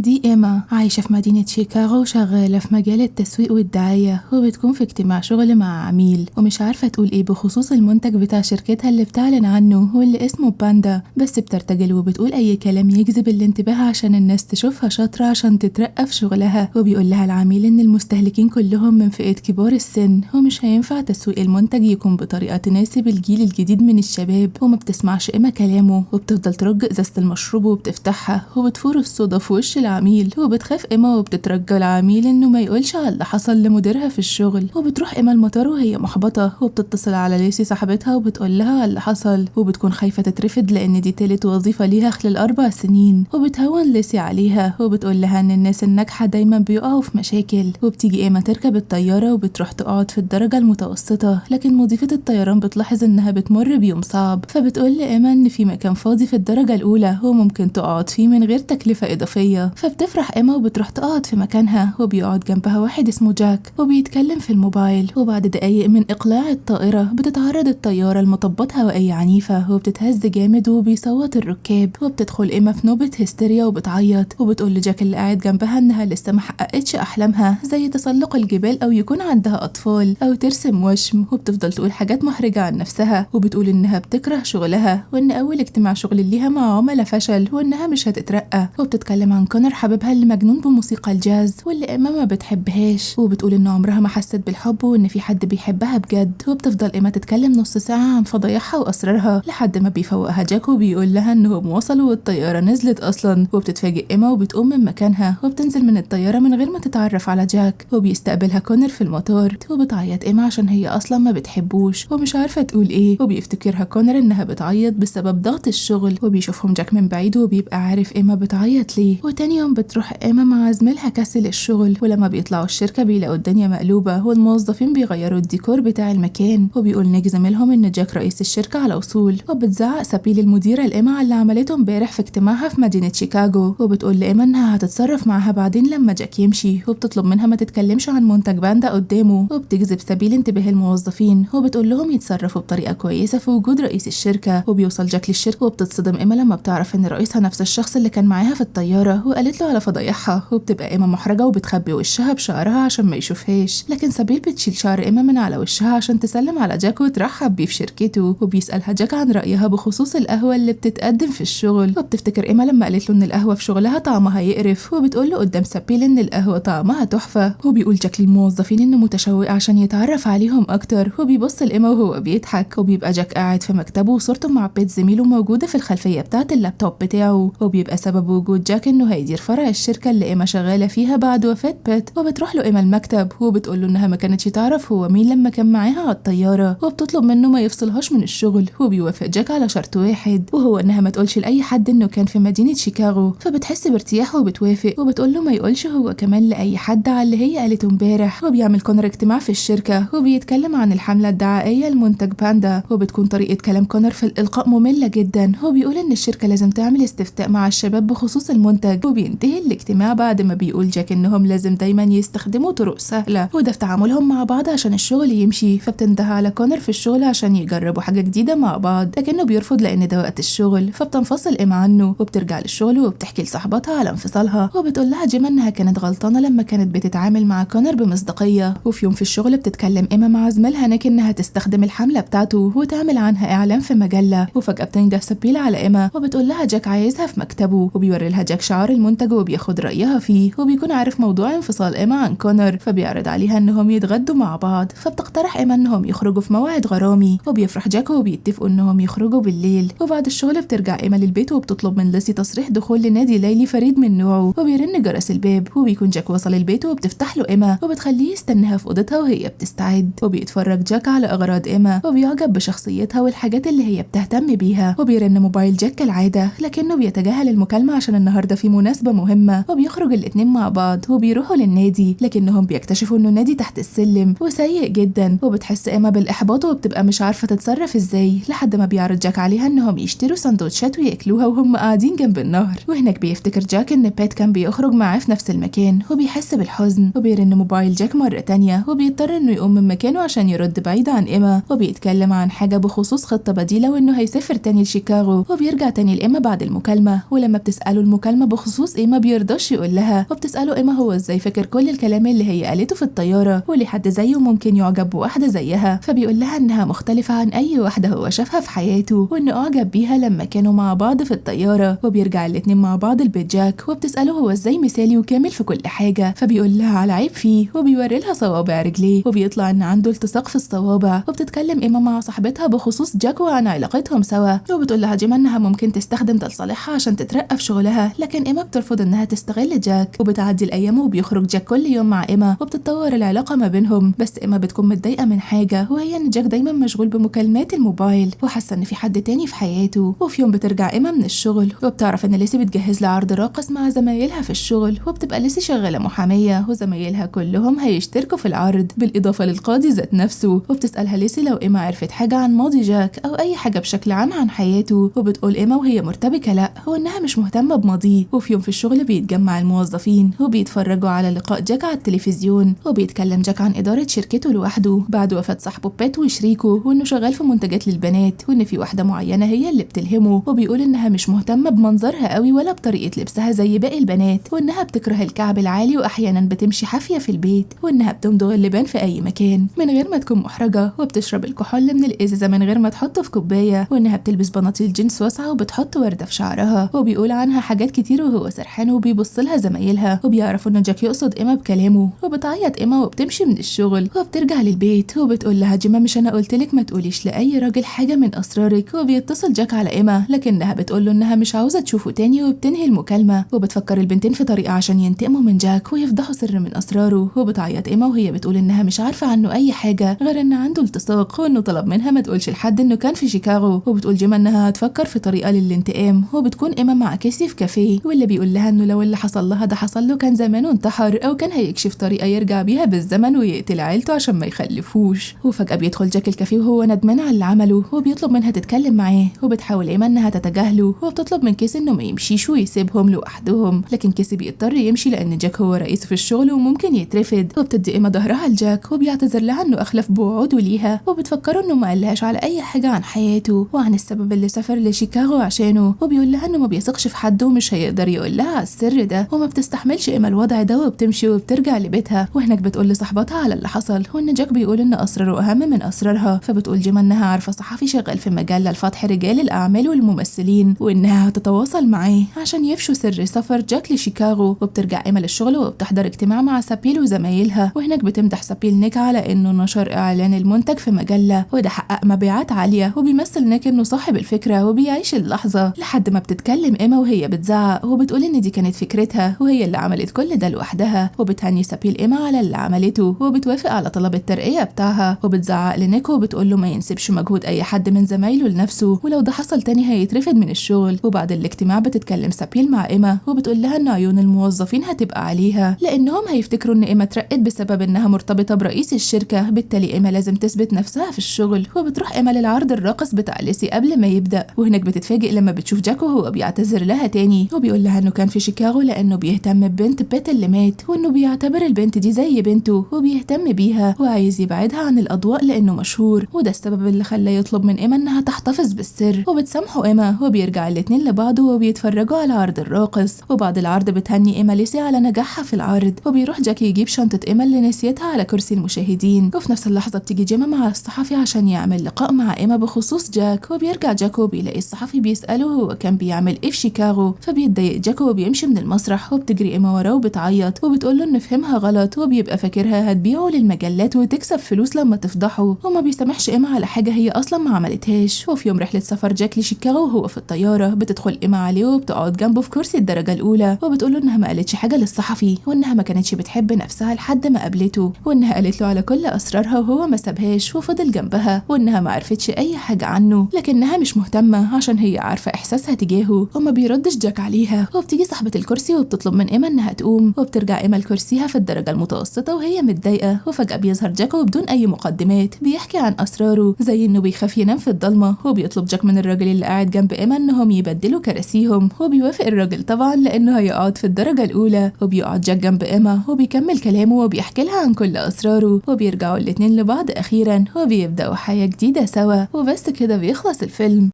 دي إيما عايشة في مدينة شيكاغو وشغالة في مجال التسويق والدعاية، وبتكون في اجتماع شغل مع عميل ومش عارفة تقول ايه بخصوص المنتج بتاع شركتها اللي بتعلن عنه واللي اسمه باندا، بس بترتجل وبتقول اي كلام يجذب الانتباه عشان الناس تشوفها شاطرة عشان تترقى في شغلها. وبيقول لها العميل ان المستهلكين كلهم من فئة كبار السن ومش هينفع تسويق المنتج يكون بطريقة تناسب الجيل الجديد من الشباب، وما بتسمعش إيما كلامه وبتفضل ترج ازازة المشروب وبتفتحها وبتفور الصودا في وش العميل، وبتخاف إيما وبتترجى العميل انه ما يقولش على اللي حصل لمديرها في الشغل. وبتروح إيما المطار وهي محبطة وبتتصل على ليسي صاحبتها وبتقول لها على اللي حصل، وبتكون خايفة تترفض لان دي تالت وظيفة ليها خلال 4 سنين. وبتهون ليسي عليها وبتقول لها ان الناس الناجحة دايما بيقعوا في مشاكل. وبتيجي إيما تركب الطيارة وبتروح تقعد في الدرجة المتوسطة، لكن مضيفة الطيران بتلاحظ انها بتمر بيوم صعب، فبتقول لإيما ان في مكان فاضي في الدرجة الأولى وممكن تقعد فيه من غير تكلفة إضافية. فبتفرح إيما وبتروح تقعد في مكانها، وبيقعد جنبها واحد اسمه جاك وبيتكلم في الموبايل. وبعد دقايق من إقلاع الطائرة بتتعرض الطيارة لمطبات هوائية عنيفة وبتتهز جامد وبيصوت الركاب، وبتدخل إيما في نوبة هستيريا وبتعيط وبتقول لجاك اللي قاعد جنبها إنها لسه ما حققتش أحلامها زي تسلق الجبال أو يكون عندها أطفال أو ترسم وشم، وبتفضل تقول حاجات محرجة عن نفسها وبتقول إنها بتكره شغلها وإن أول اجتماع شغل ليها مع عملاء فشل وإنها مش هتترقى. وبتتكلم عن كونر حبيبها اللي مجنون بموسيقى الجاز واللي إيما ما بتحبهاش، وبتقول إن عمرها ما حست بالحب وإن في حد بيحبها بجد. وبتفضل إيما تتكلم نص ساعة عن فضايحها وأسرارها لحد ما بيفوقها جاك وبيقول لها إنهم وصلوا والطيارة نزلت أصلا. وبتتفاجئ إيما وبتقوم من مكانها وبتنزل من الطيارة من غير ما تتعرف على جاك، وبيستقبلها كونر في المطار. وبتعيط إيما عشان هي أصلا ما بتحبوش ومش عارفة تقول إيه، وبيفتكرها كونر إنها بتعيط بسبب ضغط الشغل. وبيشوفهم جاك من بعيد وبيبقى عارف إيما بتعيط ليه. وتاني يوم بتروح إيما مع زميلها كاسل الشغل، ولما بيطلعوا الشركة بيلاقوا الدنيا مقلوبة والموظفين بيغيروا الديكور بتاع المكان، وبيقول نيك زميلهم إن جاك رئيس الشركة على وصول. وبتزعق سابيل المديرة لإيما على اللي عملته امبارح في اجتماعها في مدينة شيكاغو، وبتقول لإيما إنها هتتصرف معاها بعدين لما جاك يمشي، وبتطلب منها ما تتكلمش عن منتج باندا قدامه. وبتجذب سابيل انتباه الموظفين وبتقول لهم يتصرفوا بطريقة كويسة في وجود رئيس الشركة. وبيوصل جاك للشركة وبتتصدم إيما لما بتعرف إن رئيسها نفس الشخص اللي كان معاها في الطيارة وقالت له على فضايحها، وبتبقى إيما محرجة وبتخبي وشها بشعرها عشان ما يشوفهاش، لكن سابيل بتشيل شعر إيما من على وشها عشان تسلم على جاك وترحب بيه في شركته. وبيسألها جاك عن رأيها بخصوص القهوة اللي بتتقدم في الشغل، وبتفتكر إيما لما قالت له إن القهوة في شغلها طعمها يقرف، وبتقول له قدام سابيل إن القهوة طعمها تحفة. وبيقول جاك للموظفين إنه متشوق عشان يتعرف عليهم أكتر، وبيبص لإيما وهو بيضحك. وبيبقى جاك قاعد في مكتبه وصورته مع بيت زميله موجودة في الخلفية بتاعة اللابتوب بتاعه، وبيبقى سبب وجود جاك إنه هيدير فرع الشركة اللي إيما شغالة فيها بعد وفاة بيت. وبتروح له إيما المكتب وبتقول له إنها ما كانتش تعرف هو مين لما كان معاها على الطيارة، وبتطلب منه ما يفصلهاش من الشغل. وبيوافق جاك على شرط واحد وهو إنها ما تقولش لأي حد إنه كان في مدينة شيكاغو، فبتحس بارتياح وبتوافق وبتقول له ما يقولش هو كمان لأي حد على اللي هي قالته امبارح. وبيعمل كونر اجتماع في الشركة وبيتكلم عن الحملة الدعائية لمنتج باندا، وبتكون طريقة كلام كونر في الإلقاء مملة جدا. هو بيقول إن الشركة لازم تعمل استفتاء مع الشباب بخصوص المنتج. وبينتهي الاجتماع بعد ما بيقول جاك إنهم لازم دايما يستخدموا طرق سهلة وده في تعاملهم مع بعض عشان الشغل يمشي. فبتنده على كونر في الشغل عشان يجربوا حاجة جديدة مع بعض، لكنه بيرفض لأن ده وقت الشغل. فبتنفصل إيما عنه وبترجع للشغل وبتحكي لصاحبتها على انفصالها، وبتقول لها جيما إنها كانت غلطانة لما كانت بتتعامل مع كونر بمصداقية. وفي يوم في الشغل بتتكلم إيما مع زميلها نيك إنها تستخدم الحملة بتاعته وتعمل عنها إعلان في مجلة. وفجأة بتنده سابيل على إيما وبتقول لها جاك عايزها في مكتبه، وبيوري لها جاك شعار المنتج وبياخد رأيها فيه، وبيكون عارف موضوع انفصال إيما عن كونر، فبيعرض عليها إنهم يتغدوا مع بعض. فبتقترح إيما إنهم يخرجوا في موعد غرامي، وبيفرح جاك وبيتفقوا إنهم يخرجوا بالليل. وبعد الشغل بترجع إيما للبيت وبتطلب من ليسي تصريح دخول لنادي ليلي فريد من نوعه، وبيرن جرس الباب وبيكون جاك وصل البيت وبتفتح له إيما وبتخليه يستناها في أوضتها وهي بتستعد. وبيتفرج جاك على أغراض إيما وبيعجب بشخصيتها والحاجات اللي هي بتهتم بيها. وبيرن موبايل جاك كالعادة لكنه بيتجاهل المكالمة عشان النهارده في مناسبة مهمة، وبيخرج الاتنين مع بعض وبيروحوا للنادي، لكنهم بيكتشفوا إنه النادي تحت السلم وسيء جدا. وبتحس إيما بالإحباط وبتبقى مش عارفة تتصرف إزاي، لحد ما بيعرض جاك عليها إنهم يشتروا سندوتشات وياكلوها وهم قاعدين جنب النهر. وهناك بيفتكر جاك إن بيت كان بيخرج معاه في نفس المكان وبيحس بالحزن. وبيرن موبايل جاك مرة تانية وبيضطر إنه يقوم من مكانه عشان يرد بعيد عن إيما، وبيتكلم عن حاجة بخصوص خطة بديلة وإنه هيسافر تاني لشيكاغو. وبيرجع تاني لإيما بعد المكالمة، ولما بتسأله المكالمة بخصوص بخصوص ايه ما بيرضاش يقول لها. وبتساله ايما هو ازاي فاكر كل الكلام اللي هي قالته في الطيارة، وليه حد زيه ممكن يعجب بواحدة زيها؟ فبيقول لها انها مختلفة عن اي واحدة هو شافها في حياته، وانه اعجب بيها لما كانوا مع بعض في الطيارة. وبيرجع الاتنين مع بعض البيت جاك، وبتساله هو ازاي مثالي وكامل في كل حاجة، فبيقول لها على عيب فيه وبيوري لها صوابع رجليه، وبيطلع ان عنده التصاق في الصوابع. وبتتكلم ايما مع صاحبتها بخصوص جاك وعن علاقتهم سوا، وبتقول لها جيما انها ممكن تستخدم ده لصالحها عشان تترقى في شغلها، لكن ايما بترفض انها تستغل جاك. وبتعدي الايام وبيخرج جاك كل يوم مع ايما، وبتتطور العلاقة ما بينهم. بس ايما بتكون متضايقة من حاجة، وهي ان جاك دايما مشغول بمكالمات الموبايل وحاسه ان في حد تاني في حياته. وفي يوم بترجع ايما من الشغل وبتعرف ان ليسي بتجهز لعرض راقص مع زمايلها في الشغل، وبتبقى ليسي شغالة محاميه وزمايلها كلهم هيشتركوا في العرض بالاضافة للقاضي ذات نفسه. وبتسالها ليسي لو ايما عرفت حاجة عن ماضي جاك او اي حاجة بشكل عام عن حياته، وبتقول ايما وهي مرتبكه لا، هو انها مش مهتمة بماضيه. وفي يوم في الشغل بيتجمع الموظفين وبيتفرجوا على لقاء جاك على التلفزيون، وبيتكلم جاك عن ادارة شركته لوحده بعد وفاه صاحبه بات وشريكه، وانه شغال في منتجات للبنات، وان في واحدة معينة هي اللي بتلهمه، وبيقول انها مش مهتمة بمنظرها قوي ولا بطريقة لبسها زي باقي البنات، وانها بتكره الكعب العالي واحيانا بتمشي حافية في البيت، وانها بتمضغ اللبان في اي مكان من غير ما تكون محرجه، وبتشرب الكحول من الازازه من غير ما تحطه في كوباية، وانها بتلبس بناطيل جينز واسعة وبتحط ورده في شعرها. وبيقول عنها حاجات كتير وهو سرحان، وبيبص لها زمايلها وبيعرفوا ان جاك يقصد ايما بكلامه. وبتعيط ايما وبتمشي من الشغل وبترجع للبيت، وبتقول لها جيما مش انا قلت لك ما تقوليش لاي راجل حاجة من اسرارك. وبيتصل جاك على ايما لكنها بتقول له انها مش عاوزه تشوفه تاني، وبتنهي المكالمة. وبتفكر البنتين في طريقه عشان ينتقموا من جاك ويفضحوا سر من اسراره. وبتعيط ايما وهي بتقول انها مش عارفه عنه اي حاجة غير ان عنده التصاق، وانه طلب منها ما تقولش لحد انه كان في شيكاغو. وبتقول جيما انها هتفكر في طريقه للانتقام. وبتكون ايما مع كيسي في كافيه، واللي بيقول لها انه لو اللي حصل لها ده حصل له كان زمانه انتحر، او كان هيكشف طريقه يرجع بيها بالزمن ويقتل عيلته عشان ما يخلفوش. وفجاة بيدخل جاك الكافيه وهو ندمان على اللي عمله، وبيطلب منها تتكلم معاه، وبتحاول ايما انها تتجاهله، وبتطلب من كيسي انه ما يمشيش ويسيبهم لوحدهم، لكن كيسي بيضطر يمشي لان جاك هو رئيسه في الشغل وممكن يترفد. وبتدي ايما ظهرها لجاك وبيعتذر لها انه اخلف بوعوده ليها، وبتفكره انه ما قالهاش على اي حاجة عن حياته وعن السبب اللي سافر لشيكاغو عشانه، وبيقول لها انه ما بيثقش في حد ومش هيقدر يقول لها على السر ده. وما بتستحملش ايما الوضع ده وبتمشي وبترجع لبيتها، وهناك بتقول لصاحبتها على اللي حصل، وان جاك بيقول ان اسراره اهم من اسرارها. فبتقول جيما انها عارفه صحفي شغال في مجلة لفتح رجال الاعمال والممثلين، وانها هتتواصل معاه عشان يفشوا سر سفر جاك لشيكاغو. وبترجع ايما للشغل وبتحضر اجتماع مع سابيل وزمايلها، وهناك بتمدح سابيل نيك على انه نشر اعلان المنتج في مجلة وده حقق مبيعات عالية، وبيمثل نيك انه صاحب الفكرة وبيعيش اللحظة، لحد ما بتتكلم ايما وهي بتزعق وبتقول ان دي كانت فكرتها وهي اللي عملت كل ده لوحدها. وبتهني سابيل ايما على اللي عملته وبتوافق على طلب الترقية بتاعها، وبتزعق لنيك وبتقول له ما ينسبش مجهود اي حد من زمايله لنفسه، ولو ده حصل تاني هيترفد من الشغل. وبعد الاجتماع بتتكلم سابيل مع ايما وبتقول لها ان عيون الموظفين هتبقى عليها لانهم هيفتكروا ان ايما اترقت بسبب انها مرتبطة برئيس الشركة، بالتالي ايما لازم تثبت نفسها في الشغل. وبتروح ايما للعرض الراقص بتاع ليسي قبل ما يبدا، وهناك بتتفاجئ لما بتشوف جاك وهو بيعتذر لها تاني، وبيقول لها انه كان في شيكاغو لانه بيهتم ببنت بيت اللي مات، وانه بيعتبر البنت دي زي بنته وبيهتم بيها وعايز يبعدها عن الاضواء لانه مشهور، وده السبب اللي خلاه يطلب من ايما انها تحتفظ بالسر. وبتسامحه ايما وبيرجع الاتنين لبعض وبيتفرجوا على عرض الراقص. وبعد العرض بتهني ايما ليسي على نجاحها في العرض، وبيروح جاك يجيب شنطه ايما اللي نسيتها على كرسي المشاهدين. وفي نفس اللحظة بتيجي جيما مع الصحفي عشان يعمل لقاء مع ايما بخصوص جاك، وبيرجع جاك وبيلاقي الصحفي بيساله هو كان بيعمل ايه في شيكاغو، فبيتضايق جاك وبيمشي من المسرح. وبتجري ايما وراه وبتعيط وبتقول له انه فهمها غلط، وبيبقى فاكرها هتبيعه للمجلات وتكسب فلوس لما تفضحه، وما بيسامحش ايما على حاجة هي اصلا ما عملتهاش. وفي يوم رحله سفر جاك لشيكاغو وهو في الطيارة بتدخل ايما عليه وبتقعد جنبه في كرسي الدرجة الاولى، وبتقول له انها ما قالتش حاجة للصحفي وانها ما كانتش بتحب نفسها لحد ما قابلته، وانها قالت له على كل اسرارها وهو ما سابهاش وفضل جنبها، وانها ما عرفتش اي حاجة عنه لكنها مش مهتمة عشان هي عارفه احساسها تجاهه. وما بيردش جاك عليها. وبتيجي صاحبه الكرسي وبتطلب من ايما انها تقوم، وبترجع ايما لكرسيها في الدرجة المتوسطة وهي متضايقة. وفجاة بيظهر جاك وبدون اي مقدمات بيحكي عن اسراره، زي انه بيخاف ينام في الضلمة، وبيطلب جاك من الراجل اللي قاعد جنب ايما انهم يبدلوا كراسيهم، وبيوافق الراجل طبعا لانه هيقعد في الدرجة الاولى. وبيقعد جاك جنب ايما وبيكمل كلامه وبيحكي لها عن كل اسراره، وبيرجعوا الاتنين لبعض اخيرا وبيبداوا حياة جديدة سوا. وبس كده بيخلص الفيلم.